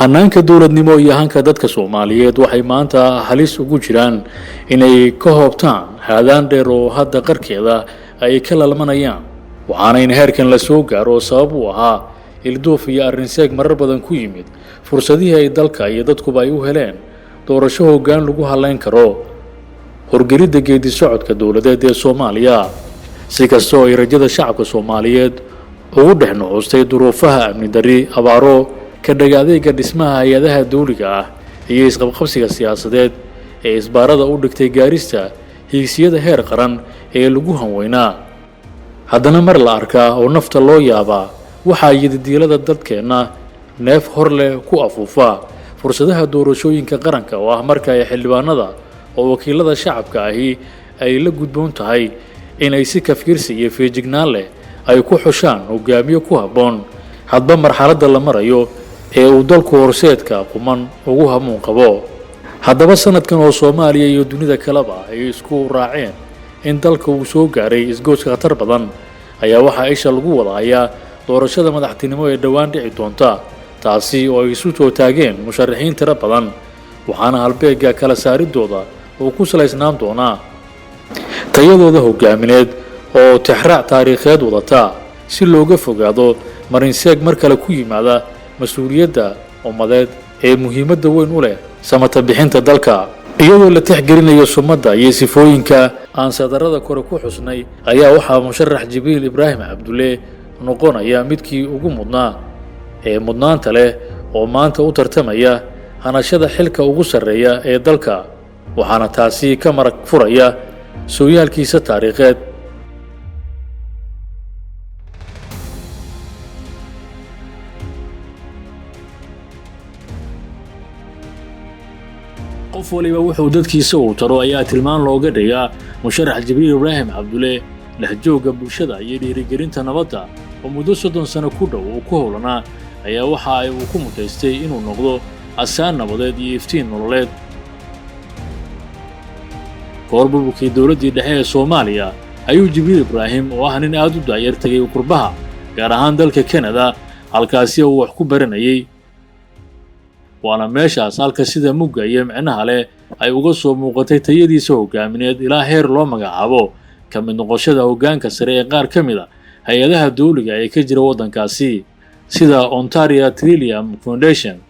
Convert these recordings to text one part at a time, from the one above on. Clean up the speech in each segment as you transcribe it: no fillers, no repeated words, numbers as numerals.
Hanaanka dowladnimo iyo hanka dadka Soomaaliyeed waxay maanta halis ugu jiraan inay ka hoobtaan haadaan dheer oo hadda qarkeeda ay ka lalmanayaan, waxaana in heerkan la soo gaaro sabab u ahaa ilduuf iyo arrinseeg marar badan ku yimid fursadihii ay dalka iyo dadkuba ay u heleen doorasho hoggaan lagu halayn karo horgelidda geedi socodka dowladeed ee Soomaaliya. Si kasta oo ay rajada shacabka Soomaaliyeed ugu dhex nuxuustay duruufaha amni darri, abaaro, ka dhag adeega dhismaha hay-adaha dawliga ah iyo isqabqabsiga siyaasadeed ee isbaarada u dhigtay gaarista hiigsiyada heer qaran ee lagu hanweynaa, haddana mar la arkaa oo nafta loo yaabaa waxaa yididiilada dadkeenna neef hor leh ku afuufa fursadaha doorashooyinka qaranka, oo ah marka ay xildhibaanada oo wakiilada shacabka ahi ay la gudboon tahay inay si kafiirsi iyo feejignaan leh ay ku xushaan hogaamiye ku habboon hadba marxaladda la marayo ee uu dalku horseedka quman ugu hamuun qabo. Haddaba sanadkan oo Soomaaliya iyo dunida kaleba ay isku raaceen in dalka uu soo gaaray isgoyska khatar badan, ayaa waxaa isha lagu wada hayaa doorashada madaxtinimo ee dhowaan dhici doonta, taasi oo ay isu soo taageen musharaxiin tiro badan, waxaana halbeegga kala saaridooda uu ku salaysnaan doonaa tayadooda hogaamineed oo tixraac taariikheed wadata, si looga fogaado marinseeg mar kale ku yimaada mas-uuliyadda ummadeed ee muhiimadda weyn u leh samata bixinta dalka. Iyadoo la tixgelinayo sumadda iyo sifooyinka aan sadarada kore ku xusnay, ayaa waxaa musharax Jibriil Ibraahim Cabdulle noqonaya midkii ugu mudnaa ee mudnaanta leh oo maanta u tartamaya hanashada xilka ugu sarreeya ee dalka, waxaana taasi ka marag furaya sooyaalkiisa taariikheed. Qof waliba wuxuu dadkiisa uu taro ayaa tilmaan looga dhigaa musharax Jibriil Ibraahim Cabdulle. Dhexjoogga bulshada iyo dhiirigelinta nabadda oo muddo 30 sano ku dhow uu ku howlanaa ayaa waxa ay uu ku mutaystay inuu noqdo asaan nabadeed iyo iftiin nololeed. Kahor burburkii dowladdii dhexe ee Soomaaliya ayuu Jibriil Ibraahim, oo ah nin aad u daayar, tegay qurbaha, gaar ahaan dalka Kanada, halkaasi uu wax ku baranayay, waana meeshaas halka sida mugga iyo micnaha leh ay uga soo muuqatay tayadiisa hogaamineed ilaa heer loo magacaabo ka mid noqoshada hoggaanka sare ee qaar ka mid a hay-adaha dawliga ee ka jira waddankaasi, sida Ontario Trillium Foundation.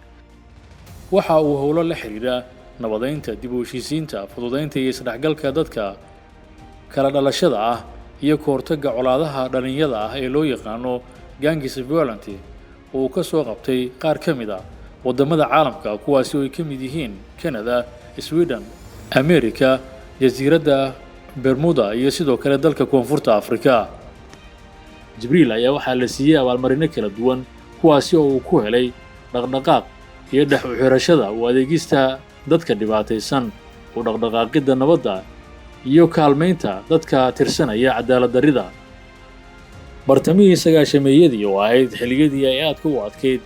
Waxa uu howlo la xidhiidha nabadeynta, dib u heshiisiinta, fududeynta iyo isdhexgalka dadka kala dhalashada ah iyo ka hortagga colaadaha dhalinyada ah ee loo yaqaano gangs violence uu ka soo qabtay qaar ka mid a waddamada caalamka, kuwaasi oo ay ka mid yihiin Canada, Sweden, America, jasiiradda Bermuda iyo sidoo kale dalka Koonfurta Afrika. Jibriil ayaa waxaa la siiyey abaalmarino kala duwan, kuwaasi oo uu ku helay dhaqdhaqaaq iyo dhex u xirashada u adeegista dadka dhibaataysan, u dhaqdhaqaaqidda nabadda iyo kaalmaynta dadka tirsanaya cadaalad darrida. Bartamihii sagaashameeyadii, oo ahayd xilliyadii ay aadka u adkayd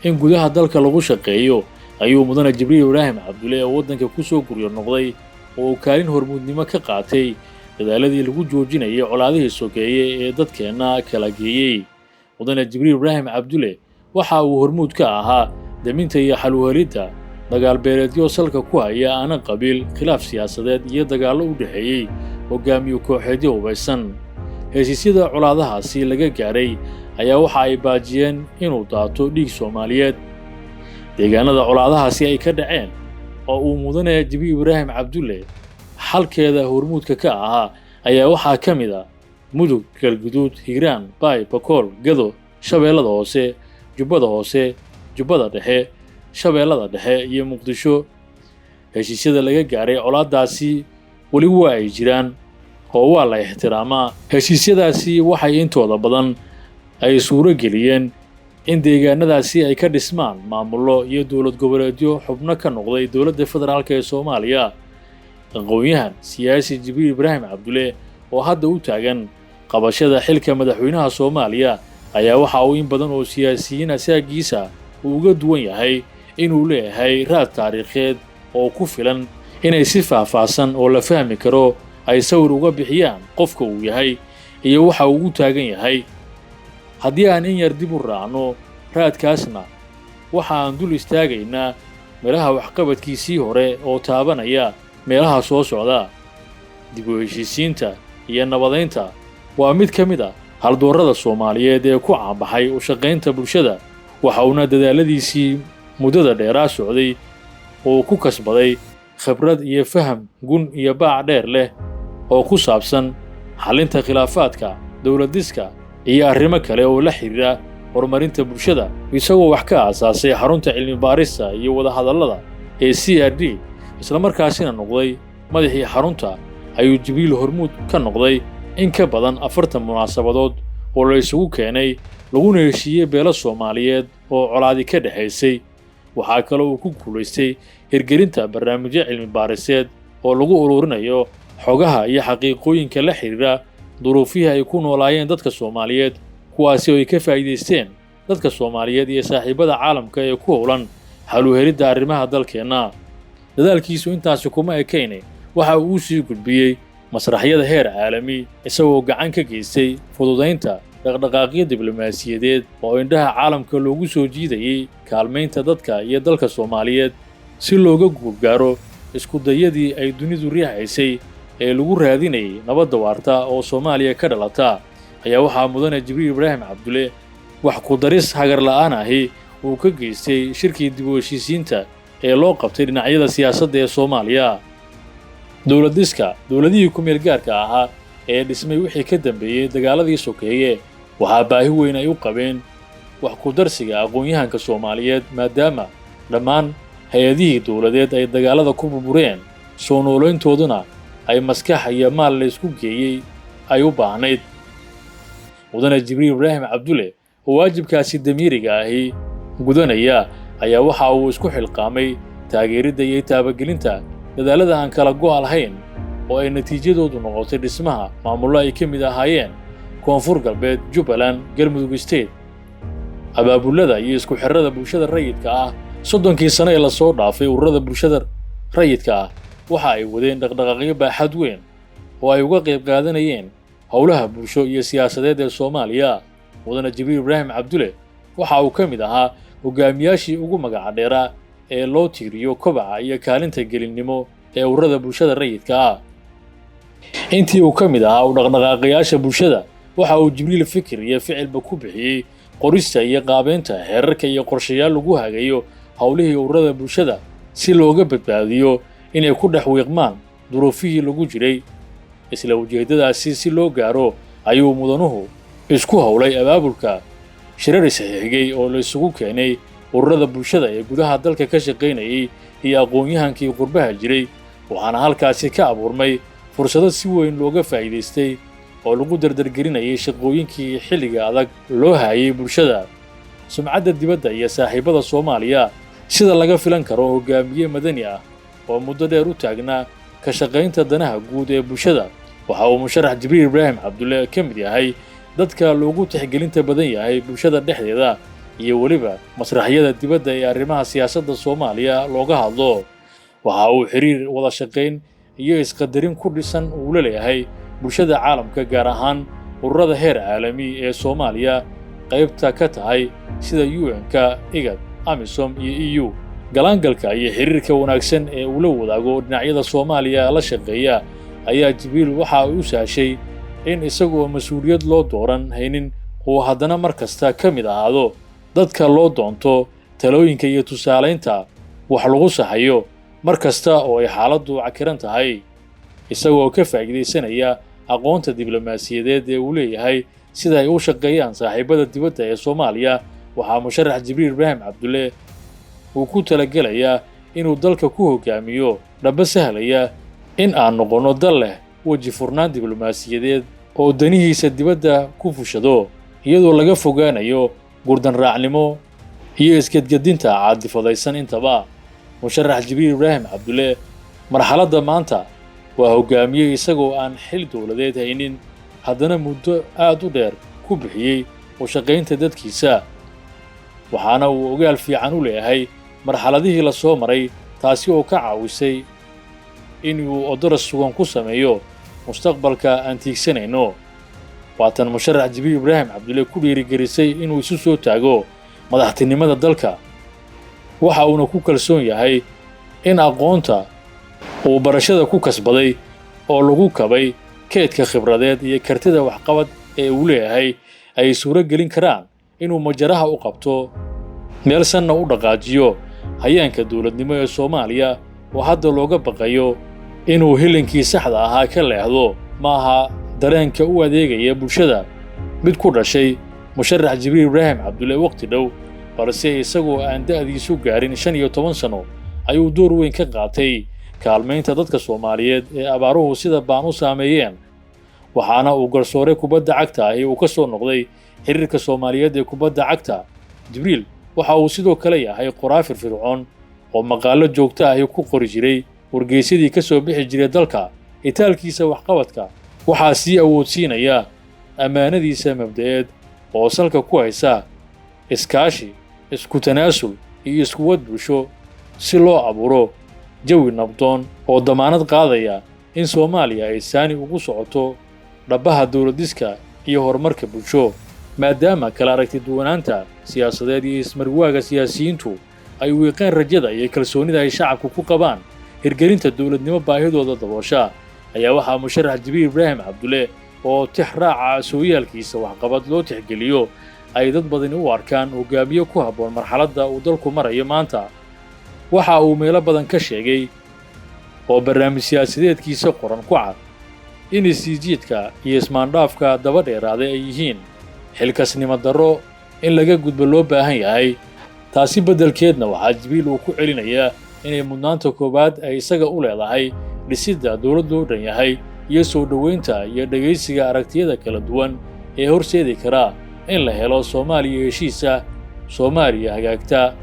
in gudaha dalka lagu shaqeeyo, ayuu mudane Jibriil Ibraahim Cabdulle oo waddanka ku soo guryo noqday oo uu kaalin hormuudnimo ka qaatay dadaaladii lagu joojinayay colaadihii sokeeye ee dadkeenna kala geeyey. Mudane Jibriil Ibraahim Cabdulle waxa uu hormuud ka ahaa daminta iyo xal u helidda dagaal beeleedyo salka ku haya aana qabiil, khilaaf siyaasadeed iyo dagaallo u dhexeeyey hogaamiye kooxeedyo hubaysan. Heshiisyada colaadahaasi laga gaaray ayaa waxa ay baajiyeen inuu daato dhiig Soomaaliyeed. Deegaanada colaadahaasi ay ka dhaceen oo uu mudane Jibriil Ibraahim Cabdulle xalkeeda hormuudka ka ahaa ayaa waxaa ka mid a Mudug, Galguduud, Hiiraan, Baay, Bakool, Gado, Shabeellada Hoose, Jubbada Hoose, Jubbada Dhexe, Shabeellada Dhexe iyo Muqdisho. Heshiisyada laga gaaray colaadaasi weli waa ay jiraan oo waa la ixtiraamaa. Heshiisyadaasi waxay intooda badan ay suuro geliyeen in deegaanadaasi ay ka dhismaan maamullo iyo dowlad goboleedyo xubno ka noqday dowladda federaalka ee Soomaaliya. Aqoon-yahan siyaasi Jibriil Ibraahim Cabdulle oo hadda u taagan qabashada xilka madaxweynaha Soomaaliya ayaa waxa uu in badan oo siyaasiyiin asaagiisa uu uga duwan yahay inuu leeyahay raad taariikheed oo ku filan inay si faahfaahsan oo la fahmi karo ay sawir uga bixiyaan qofka uu yahay iyo waxa uu u taagan yahay. Haddii aan in yar dib u raacno raadkaasna, Waxa aan dul istaagaynaa meelaha waxqabadkiisii hore oo taabanaya meelaha soo socda. Dib u heshiisiinta iyo nabadaynta waa mid ka mid ah haldoorrada Soomaaliyeed ee ku caanbaxay u shaqaynta bulshada. Waxa uuna dadaaladiisii muddada dheeraa socday oo ku kasbaday khibrad iyo faham gun iyo baac dheer leh oo ku saabsan xallinta khilaafaadka, dowlad-dhiska iyo arrimo kale oo la xiriira horumarinta bulshada, isagoo wax ka aasaasay xarunta cilmi baarista iyo wadahadallada ee CRD, islamarkaasina noqday madaxii xarunta. Ayuu Jibriil hormuud ka noqday in ka badan 40 munaasabadood oo la isugu keenay laguna heshiiyey beelo Soomaaliyeed oo colaadi ka dhexaysay. Waxaa kaloo uu ku guulaystay hirgelinta barnaamijyo cilmi baariseed oo lagu ururinayo xogaha iyo xaqiiqooyinka la xiriira duruufihii ay ku noolaayeen dadka Soomaaliyeed, kuwaasi oo ay ka faa'iidaysteen dadka Soomaaliyeed iyo saaxiibada caalamka ee ku howlan xal u helidda arrimaha dalkeenna. Dadaalkiisu intaasi kuma ekayne, waxa uu u sii gudbiyey masraxyada heer caalami, isagoo gacan ka geystay fududaynta dhaqdhaqaaqyo diblomaasiyadeed oo indhaha caalamka loogu soo jiidayey kaalmaynta dadka iyo dalka Soomaaliyeed si looga guulgaaro iskudayadii ay dunidu riixaysay ee lagu raadinayay nabadda waarta oo Soomaaliya ka dhalata. Ayaa waxaa mudane Jibriil Ibraahim Cabdulle wax ku daris hagar la'aan ahi uu ka geystay shirkii dib u heshiisiinta ee loo qabtay dhinacyada siyaasadda ee Soomaaliya. Dowlad-dhiska dowladihii ku meel gaarka ahaa ee dhismay wixii ka dambeeyey dagaaladii sokeeye waxaa baahi weyn ay u qabeen wax ku darsiga aqoon-yahanka Soomaaliyeed, maadaama dhammaan hay-adihii dowladeed ay dagaalada ku burbureen, soo noolayntooduna ay maskax iyo maal la isku geeyey ay u baahnayd. Mudane Jibriil Ibraahim Cabdulle oo waajibkaasi damiiriga ahi gudanaya ayaa waxa uu isku xilqaamay taageeridda iyo taabagelinta dadaalada aan kala go'a lahayn oo ay natiijadoodu noqotay dhismaha maamullo ay ka mid ahaayeen Koonfur Galbeed, Jubbaland, Galmudug State. Abaabulada iyo isku xirrada bulshada rayidka ah. 30kii sano ee lasoo dhaafay, ururada bulshada rayidka ah waxa ay wadeen dhaqdhaqaaqyo baaxad weyn oo ay uga qayb qaadanayeen howlaha bulsho iyo siyaasadeed ee Soomaaliya. Mudane Jibriil Ibraahim Cabdulle waxa uu ka mid ahaa hogaamiyaashii ugu magaca dheeraa ee loo tiiriyo kobaca iyo kaalinta gelinnimo ee ururada bulshada rayidka ah. Intii uu ka mid ahaa u dhaqdhaqaaqayaasha bulshada, waxa uu Jibriil fikir iyo ficilba ku bixiyey qorista iyo qaabeynta xeerarka iyo qorshayaal lagu hagayo howlihii ururada bulshada si looga badbaadiyo inay ku dhex wiiqmaan duruufihii lagu jiray. Isla ujeeddadaasi si loo gaaro ayuu mudanuhu isku howlay abaabulka shirar isxigay oo la isugu keenay ururada bulshada ee gudaha dalka ka shaqaynayay iyo aqoon-yahankii qurbaha jiray, waxaana halkaasi ka abuurmay fursado si weyn looga faa'iidaystay oo lagu dardargelinayay shaqooyinkii xilliga adag loo haayay bulshada. Sumcadda dibadda iyo saaxiibada Soomaaliya. Sida laga filan karo hogaamiye madani ah oo muddo dheer u taagnaa ka shaqaynta danaha guud ee bulshada, waxa uu musharax Jibriil Ibraahim Cabdulle ka mid yahay dadka loogu tixgelinta badan yahay bulshada dhexdeeda iyo weliba masraxyada dibadda ee arrimaha siyaasadda Soomaaliya looga hadlo. Waxa uu xiriir wada shaqayn iyo isqadarin ku dhisan uu la leeyahay bulshada caalamka, gaar ahaan ururada heer caalami ee Soomaaliya qaybta ka tahay sida UN-ka, IGAD, AMISOM iyo EU. Galaangalka iyo xiriirka wanaagsan ee uu la wadaago dhinacyada Soomaaliya la shaqeeya ayaa Jibriil waxa uu u sahashay in isagoo mas-uuliyad loo dooran haynin uu haddana mar kasta ka mid ahaado dadka loo doonto talooyinka iyo tusaalaynta wax lagu saxayo mar kasta oo ay xaaladdu cakiran tahay. Isagoo ka faa'iidaysanaya aqoonta diblomaasiyadeed ee uu leeyahay sida ay u shaqeeyaan saaxiibada dibadda ee Soomaaliya, waxaa musharax Jibriil Ibraahim Cabdulle uu ku talagelayaa inuu dalka ku hogaamiyo dhaba sahlaya in aan noqonno dal leh weji furnaan diblomaasiyadeed oo danihiisa dibadda ku fushado, iyadoo laga fogaanayo gurdan raacnimo iyo isgedgedinta caadifadaysan intaba. Musharax Jibriil Ibraahim Cabdulle marxaladda maanta waa hogaamiye isagoo aan xil dowladeed haynin haddana muddo aad u dheer ku bixiyey u shaqaynta dadkiisa, waxaana uu ogaal fiican u leeyahay marxaladihii la soo maray, taasi oo ka caawisay inuu odoras sugan ku sameeyo mustaqbalka aan tiigsanayno. Waatan musharax Jibriil Ibraahim Cabdulle ku dhiirigelisay inuu isu soo taago madaxtinimada dalka. Waxa uuna ku kalsoon yahay in aqoonta uu barashada ku kasbaday oo lagu kabay keydka khibradeed iyo kartida waxqabad ee uu leeyahay ay suuro gelin karaan inuu majaraha u qabto, meel sanna u dhaqaajiyo hayaanka dowladnimo ee Soomaaliya oo hadda looga baqayo inuu hilinkii saxda ahaa ka leexdo. Ma aha dareenka u adeegaya bulshada mid ku dhashay musharax Jibriil Ibraahim Cabdulle waqti dhow, balse isagoo aan da'diisu gaarin 15 sano ayuu door weyn ka qaatay kaalmaynta dadka Soomaaliyeed ee abaaruhu sida baan u saameeyeen. Waxaana uu garsoore kubadda cagta ahi uu ka soo noqday xiriirka Soomaaliyeed ee kubadda cagta. Jibriil waxa uu sidoo kale yahay qoraa firfircoon oo maqaallo joogto ahi ku qori jiray wargeysyadii ka soo bixi jiray dalka. Itaalkiisa waxqabadka waxaa sii awoodsiinaya ammaanadiisa mabda'eed oo salka ku haysa iskaashi, isku tanaasul iyo iskuwad bulsho si loo abuuro jawi nabdoon oo damaanad qaadaya in Soomaaliya ay saani ugu socoto dhabbaha dowladiska iyo horumarka bulsho, maadaama kala aragti duwanaanta siyaasadeed iyo ismarwaaga siyaasiyiintu ay wiiqeen rajada iyo kalsoonida ay shacabku ku qabaan hirgelinta dowladnimo baahidooda daboosha. Ayaa waxaa musharax Jibriil Ibraahim Cabdulle oo tix raaca sooyaalkiisa waxqabad loo tixgeliyo ay dad badani u arkaan hogaamiye ku habboon marxaladda uu dalku marayo maanta. Waxa uu meelo badan ka sheegay oo barnaamij siyaasadeedkiisa qoran ku cad in isjiidka iyo ismaandhaafka daba dheeraaday ay yihiin xilkasnimo darro in laga gudbo loo baahan yahay. Taasi beddelkeedna waxaa Jibriil uu ku celinayaa inay mudnaanta koowaad ay isaga u leedahay dhisidda dowlad loo dhan yahay iyo soo dhoweynta iyo dhegaysiga aragtiyada kala duwan ee horseedi kara in la helo Soomaaliya heshiisa, Soomaaliya hagaagta.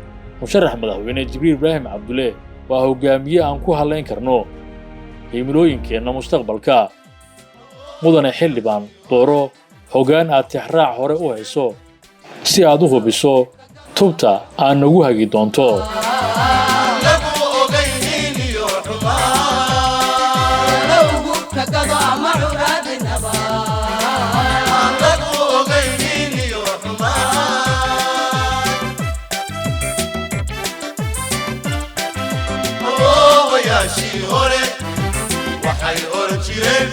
Musharax madaxweyne Jibriil Ibraahim Cabdulle waa hogaamiye aan ku hadlayn karno himilooyinkeenna mustaqbalka. Mudane xildhibaan, dooro hoggaan aad tixraac hore u hayso si aad u hubiso tubta aad nagu hagi doonto. Lagu ogaynin iyo xumaan, aan lagu ogaynin iyo xumaan. Awoowayaashii hore waxay oran jireen.